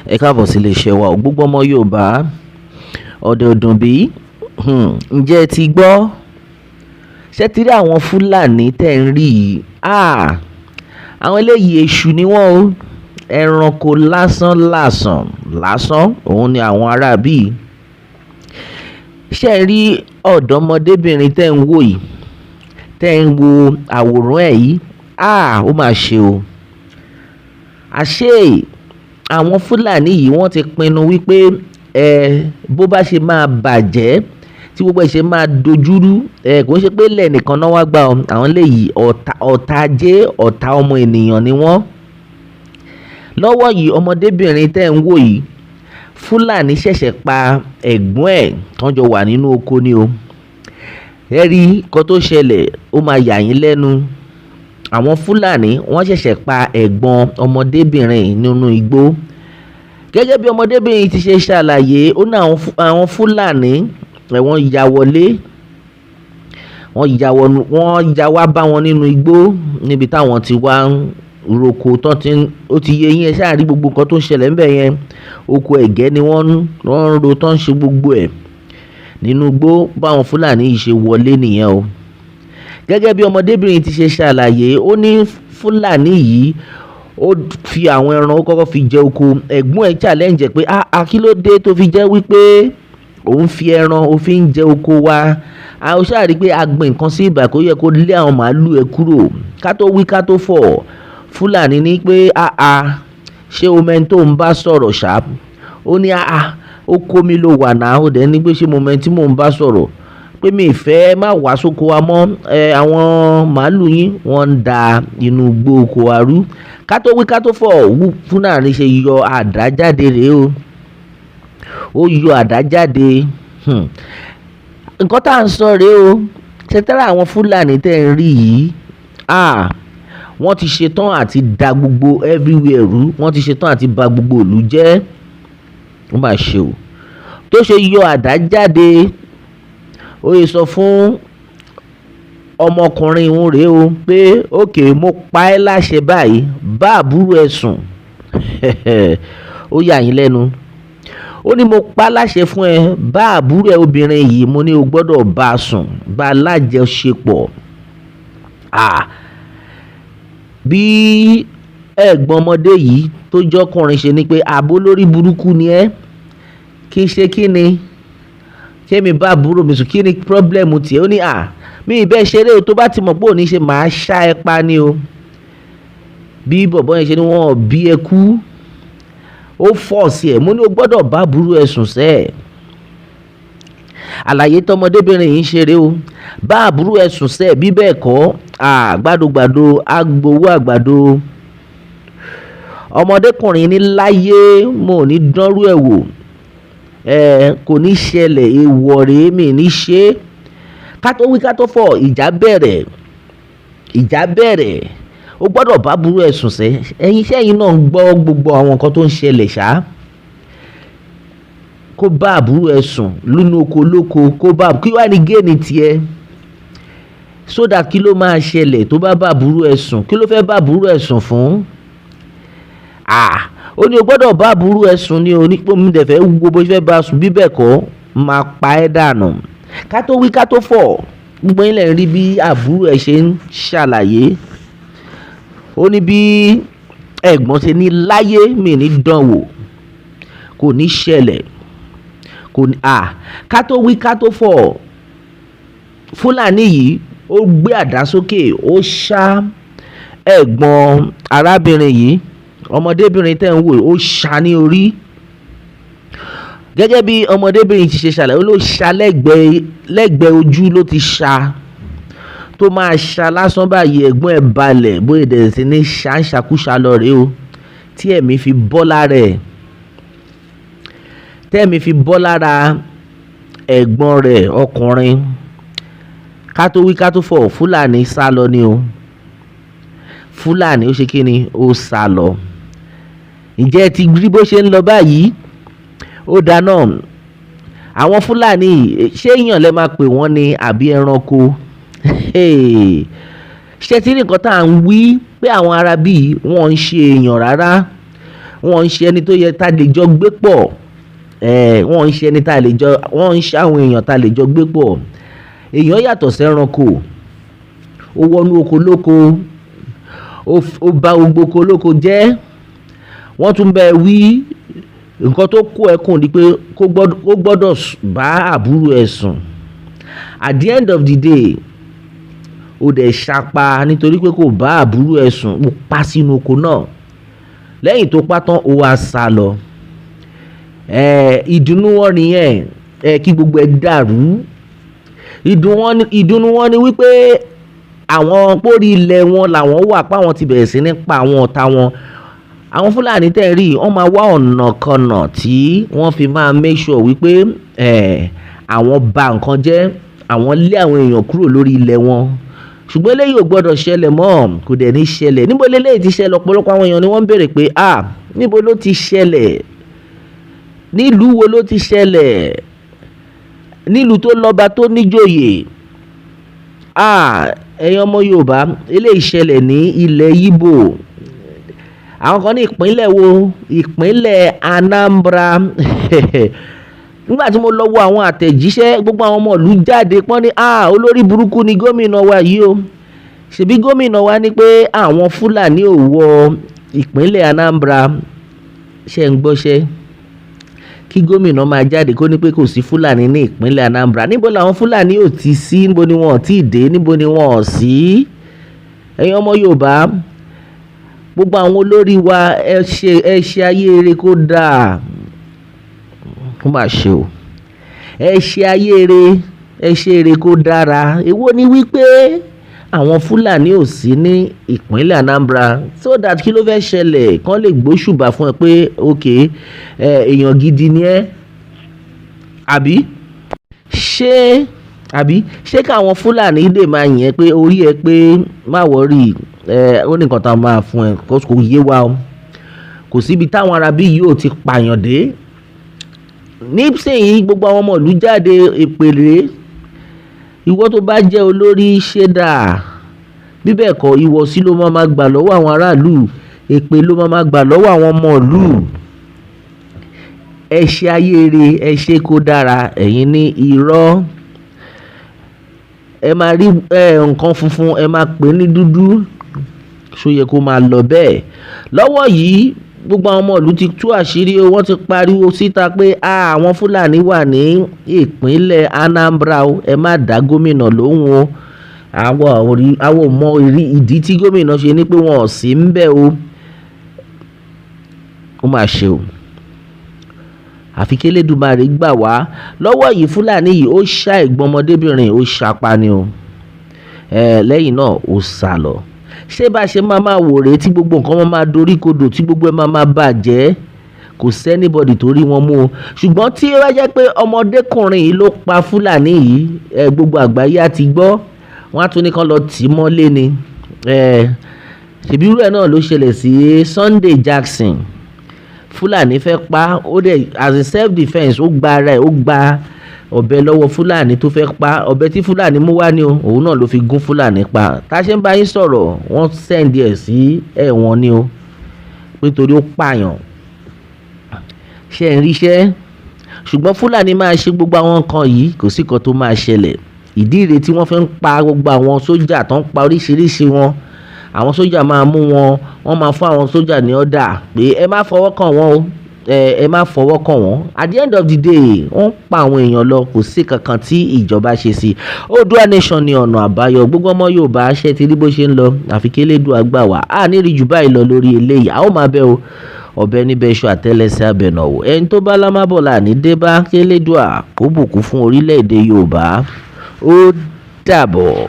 Ẹ káàbọ̀ sí iléeṣẹ́ wa. Gbogbo ọmọ Yorùbá ọ̀dẹ̀ ọdún bí, ǹjẹ́ ẹ ti gbọ́? Ṣé ti rí àwọn Fúlàní tẹ́ ń rí yìí? Ah! Àwọn eléyìí èṣù ni wọ́n o. Ẹranko lásán làsàn lásán, òun ni àwọn ará bí. Ṣé ẹ rí ọ̀dọ́mọdébìnrin tẹ́ ń wò yìí, tẹ́ ń wo àwòrán ẹ̀ yìí? Ah! Ó mà ṣe o. Àṣé àwọn Fúlàní yìí wọ́n ti pinnu wípé ẹ bó bá ṣe máa bàjẹ́, tí gbogbo ẹ̀ ṣe máa dojúrú, ẹ kò ń ṣe pé ilẹ̀ nìkan náà wá gbà o. Àwọn eléyìí ọ̀tá, ọ̀tá ajé, ọ̀tá ọmọ ènìyàn ni wọ́n. Lọ́wọ́ yìí, ọmọdébìnrin tẹ́ ń wò yìí, Fúlàní ṣẹ̀ṣẹ̀ pa ẹ̀gbọ́n ẹ̀ tán jọ wà nínú oko ni o. Ẹ rí nǹkan tó ṣẹlẹ̀, ó máa yà yín lẹ́nu. Àwọn Fúlàní wọ́n ṣẹ̀ṣẹ̀ pa ẹ̀gbọ́n ọmọdébìnrin yìí nínú igbó. Gẹ́gẹ́ bí ọmọdébìnrin ti ṣe ṣàlàyé, ó ní àwọn Fúlàní ẹ̀ wọ́n ya wọlé, wọ́n ya wọnú, wọ́n ya wá bá wọn nínú igbó níbi táwọn ti wá ń roko tán tí ó ti yé yín. Ẹ ṣáà rí gbogbo nǹkan tó ń ṣẹlẹ̀ ńbẹ̀ yẹn. Oko ẹ̀gẹ́ ni wọ́n ń ro tán ń ṣe gbogbo ẹ̀ nínú igbó. Báwọn Fúlàní yìí ṣe wọlé nìyẹn o. Gẹ́gẹ́ bí ọmọdébìnrin ti ṣe ṣàlàyé, ó ní Fúlàní yìí ó fi àwọn ẹran, ó kọ́kọ́ fi jẹ oko. Ẹ̀gbọ́n ẹ̀ challenge ẹ̀ pé, "Ah ah, kí ló dé tó fi jẹ́ wípé òun fi ẹran ó fi ń jẹ oko wa? A ó ṣáà rí pé a gbin nǹkan sí ibà, kó yẹ kó lé àwọn màálù ẹ kúrò." Ká tó wí ká tó fọ̀, Fúlàní ní pé, "Ah ah, ṣé o mọ ẹni tó ń bá sọ̀rọ̀ ṣá?" Ó ní, "Ah ah, oko mi ló wà náà." Ó dẹ̀ ní pé ṣé mo mọ ẹni tí mò ń bá sọ̀rọ̀? Pé mi ì fẹ́ má wá sóko wa mọ́. Ẹ àwọn màálù yín wọ́n ń da inú igbó oko wa rú. Ká tó wí ká tó fọ̀, Fúlàní ṣe yọ àdá jáde rèé o. Ó yọ àdá jáde. Nǹkan tá à ń sọ rèé o. Ṣé tẹ́lẹ̀ àwọn Fúlàní tẹ́ ń rí yìí? Ah! Wọ́n ti ṣetán àti da gbogbo everywhere rú. Wọ́n ti ṣetán àti ba gbogbo ìlú jẹ́. Ó mà ṣe o. Tó ṣe yọ àdá jáde, ó yẹ sọ fún ọmọkùnrin òun rèé o pé, "Okay, mo pa ẹ́ láṣẹ báyìí, bá àbúrò ẹ sùn." Ó yà yín lẹ́nu. Ó ní mo pa á láṣẹ fún ẹ, bá àbúrò ẹ obìnrin yìí, mo ní o gbọ́dọ̀ bá a sùn, bá a lájọṣepọ̀. Ah! Bí ẹ̀gbọ́n ọmọdé yìí tó jọ́kùnrin ṣe ni pé, àbó lórí burúkú ni ẹ́. Kí ṣe kí ni? Ṣé mi bá àbúrò mi sùn? Kí ni problem tiẹ̀? Ó ní, "À, mi ì bẹ́ẹ̀ ṣeré o, tó bá ti mọ̀ pé ò ní ṣe, màá ṣá ẹ pa ni o." Bí bọ̀bọ́ yẹn ṣe ní wọ́n bí ẹ kú, ó force ẹ̀. Mo ní o gbọ́dọ̀ bá àbúrò ẹ sùn sẹ́ẹ̀. Àlàyé tọmọdébìnrin yìí ń ṣe rèé o. Bá àbúrò ẹ sùn sẹ́ẹ̀, bí bẹ́ẹ̀ kọ́, à gbàdógbàdó á gbowó àgbàdo. Ọmọdékùnrin ní láyé mo ò ní dánrú ẹ̀ wò. Ẹ kò ní ṣẹlẹ̀, èèwọ̀ rèé, mi ní ṣe. Ká tó wí ká tó fọ̀, ìjà bẹ̀rẹ̀. Ìjà bẹ̀rẹ̀. O gbọ́dọ̀ bá àbúrò ẹ sùn sẹ́. Ẹ̀yin sẹ́yìn náà ń gbọ́ gbogbo àwọn nǹkan tó ń ṣẹlẹ̀ ṣá. Kó bá àbúrò ẹ sùn nínú oko lóko, kó bá, kí wá ní gain tiẹ̀? So that kí ló máa ṣẹlẹ̀ tó bá bá àbúrò ẹ sùn? Kí ló fẹ́ bá àbúrò ẹ sùn fún? Ah! Ó ní o gbọ́dọ̀ bá àbúrò ẹ sùn ní o, ní pé mi dẹ̀ fẹ́ wo bó ṣe fẹ́ bá a sùn, bí bẹ́ẹ̀ kọ́, máa pa ẹ́ dànù. Ká tó wí ká tó fọ̀, gbogbo yín lẹ̀ ń rí bí àbúrò ẹ ṣe ń ṣàlàyé. Ó ní bí ẹ̀gbọ́n ṣe ní láyé mi ní dán wò, kò ní ṣẹlẹ̀, kò ní. À, ká tó wí ká tó fọ̀, Fúlàní yìí ó gbé àdá sókè, ó ṣá ẹ̀gbọ́n arábìnrin yìí, ọmọdébìnrin tẹ́ ń wò, ó ṣá ní orí. Gẹ́gẹ́ bí ọmọdébìnrin ti ṣe ṣàlàyé, ó ló ṣá lẹ́gbẹ̀ẹ́, lẹ́gbẹ̀ẹ́ ojú ló ti ṣá. Tó máa ṣá lásán báyìí, ẹ̀gbọ́n ẹ̀ balẹ̀, bóyá dẹ̀ sí ní ṣá ń ṣàkúṣà lọ rèé o. Tí ẹ̀mí fi bọ́ lára ẹ̀. Tẹ́mi fi bọ́ lára ẹ̀gbọ́n rẹ̀ ọkùnrin. Ká tó wí ká tó fọ̀, Fúlàní sá lọ ni o. Fúlàní ó ṣe kí ni? Ó sá lọ. Ǹjẹ́ ẹ ti rí bó ṣe ń lọ báyìí? Ó dáa náà. Àwọn Fúlàní, ṣé èèyàn lẹ máa pè wọ́n ni àbí ẹranko? Ṣé tí nǹkan tá à ń wí pé àwọn ará bí wọ́n ń ṣe èèyàn rárá? Wọ́n ń ṣe ẹni tó yẹ tá lè jọ gbé pọ̀. Wọ́n ń ṣe ẹni tá lè jọ, wọ́n ń ṣe àwọn èèyàn tá lè jọ gbé pọ̀. Èèyàn yàtọ̀ sẹ́ranko. Ó wọnú oko lóko, ó ba gbogbo oko lóko jẹ́. Wọ́n tún bẹ wí nǹkan tó kó ẹkùn ni pé kó gbọ́dọ̀ bá àbúrò ẹ̀ sùn. At the end of the day, ó dẹ̀ ṣapa nítorí pé kò bá àbúrò ẹ̀ sùn, ó pa sínú oko náà. Lẹ́yìn tó pa tán, ó wá sá lọ. Ìdùnnú wọn nìyẹn, kí gbogbo ẹ dàrú. Ìdùnnú wọn ni wípé àwọn pórí ilẹ̀ wọn làwọn wà, pé àwọn ti bẹ̀rẹ̀ sí ní pa àwọn ọ̀tá wọn. Àwọn Fúlàní tẹ́ ẹ rí, wọ́n máa wá ọ̀nà kọ̀nà tí wọ́n fi máa make sure wípé àwọn ba nǹkan jẹ́, àwọn lé àwọn èèyàn kúrò lórí ilẹ̀ wọn. Ṣùgbọ́n eléyìí ò gbọdọ̀ ṣẹlẹ̀ mọ́, kò dẹ̀ ní ṣẹlẹ̀. Níbo leléyìí ti ṣẹlẹ̀? Ọ̀pọ̀lọpọ̀ àwọn èèyàn ni wọ́n ń béèrè pé, "À, níbo ló ti ṣẹlẹ̀? Nílùú wo ló ti ṣẹlẹ̀? Nílùú tó lọ́ba tó níjòyè." À, ẹ̀yin ọmọ Yorùbá, eléyìí ṣẹlẹ̀ ní ilẹ̀ Íbò. Àwọn kan ní ìpínlẹ̀ wo? Ìpínlẹ̀ Anambra. Nígbà tí mo lọ wo àwọn àtẹ̀jíṣẹ́, gbogbo àwọn ọmọ ìlú jáde pọ́n ní, "À, olórí burúkú ni gómìnà wa yìí o. Ṣèbí gómìnà wa ní pé àwọn Fúlàní ò wọ ìpínlẹ̀ Anambra." Ṣé ń gbọ́ṣẹ́? Kí gómìnà máa jáde kó ní pé kò sí Fúlàní ní ìpínlẹ̀ Anambra. Níbo làwọn Fúlàní ò ti sí? Níbo ni wọ́n ò tí ì dé? Níbo ni wọ́n ò sí? Ẹ̀yin ọmọ Yorùbá, gbogbo àwọn olórí wa, ẹ ṣe ayé eré kó dáa. Ó mà ṣe o. Ẹ ṣe ayé eré, ẹ ṣe eré kó dára. Èwo ni wípé àwọn Fúlàní ò sí ní ìpínlẹ̀ Anambra? So that kí ló fẹ́ ṣẹlẹ̀? Kán lè gbóṣùbà fún ẹ pé okay, èèyàn gidi ni ẹ́. Àbí? Ṣé, àbí ṣé káwọn Fúlàní lè máa yìn ẹ́ pé orí ẹ pé má worry, ó ní nǹkan tí a máa fún ẹ, kò yé wa o. Kò sí ibi táwọn ará bí yìí ò ti pààyàn dé. Nísìnyí gbogbo àwọn ọmọ ìlú jáde èpèrè. Ìwọ tó bá jẹ́ olórí ṣé dà? Bí bẹ́ẹ̀ kọ́, ìwọ̀sí ló máa ma gbà lọ́wọ́ àwọn aráàlú, èpè ló máa ma gbà lọ́wọ́ àwọn ọmọ ìlú. Ẹ ṣe ayé eré, ẹ ṣe kó dára, ẹ̀yin ní irọ́. Ẹ máa rí nǹkan funfun, ẹ máa pè ní dúdú. Ṣó yẹ kó máa lọ bẹ́ẹ̀? Lọ́wọ́ yìí, gbogbo àwọn ọmọ ìlú ti tú àṣírí o. Wọ́n ti pariwo síta pé, "À, àwọn Fúlàní wà ní ìpínlẹ̀ Anambra o. Ẹ má dá gómìnà lóhùn o. Àwọn ò rí, àwọn ò mọ ìdí tí gómìnà ṣe ní pé wọ́n ò sí ń bẹ̀ o." Ó mà ṣe o. Àfi kí Elédùmarè gbà wá. Lọ́wọ́ yìí, Fúlàní yìí ó ṣá ẹ̀gbọ́n ọmọdébìnrin, ó ṣapa ni o. Lẹ́yìn náà ó sálọ. Ṣé bá ṣe máa máa wò rè tí gbogbo nǹkan máa máa dorí kodò, tí gbogbo ẹ máa máa bàjẹ́? Kò sí anybody tó rí wọn mú o. Ṣùgbọ́n tí ó bá jẹ́ pé ọmọdékùnrin yìí ló pa Fúlàní yìí, gbogbo àgbáyé á ti gbọ́. Wọ́n á tún ní kí wọ́n lọ tì í mọ́lé ni. Ṣèbí irú ẹ náà ló ṣẹlẹ̀ sí Sunday Jackson. Fúlàní fẹ́ pa, ó dẹ̀ as a self defence, ó gba ara ẹ̀, ó gba ọ̀bẹ lọ́wọ́ Fúlàní tó fẹ́ pa. Ọ̀bẹ tí Fúlàní mú wá ní o, òun náà ló fi gún Fúlàní pa. Tá ṣe ń bá yín sọ̀rọ̀, wọ́n send ẹ̀ sí ẹ̀wọ̀n ni o. Nítorí ó pààyàn. Ṣé ẹ̀ ń ríṣẹ́? Ṣùgbọ́n Fúlàní máa ṣe gbogbo àwọn nǹkan yìí, kò sí nǹkan tó máa ṣẹlẹ̀. Ìdí rèé tí wọ́n fi ń pa gbogbo àwọn sójà tó ń pa oríṣìíríṣìí wọn. Àwọn sójà máa mú wọn, wọ́n máa fún àwọn sójà ní order pé ẹ má fọwọ́ kàn wọ́n o. Ẹ má fọwọ́ kàn wọ́n. At the end of the day, wọ́n ń pa àwọn èèyàn lọ, kò sí kankan tí ìjọba ṣe sí. Oòduà Nation ní ọ̀nà àbáyọ. Gbogbo ọmọ Yorùbá, ṣé ti rí bó ṣe ń lọ? Àfi kí Elédùà gbà wá. A ní rí ju báyìí lọ lórí eléyìí. A ó máa bẹ́ o. Ọ̀bẹ níbẹ̀ iṣu àtẹ́lẹsẹ̀ abẹ̀nàwò. Ẹni tó bá lámábọ̀ là ní dé bá. Kí Elédùà kó bùkún fún orílẹ̀ èdè Yorùbá. Ó dàbọ̀.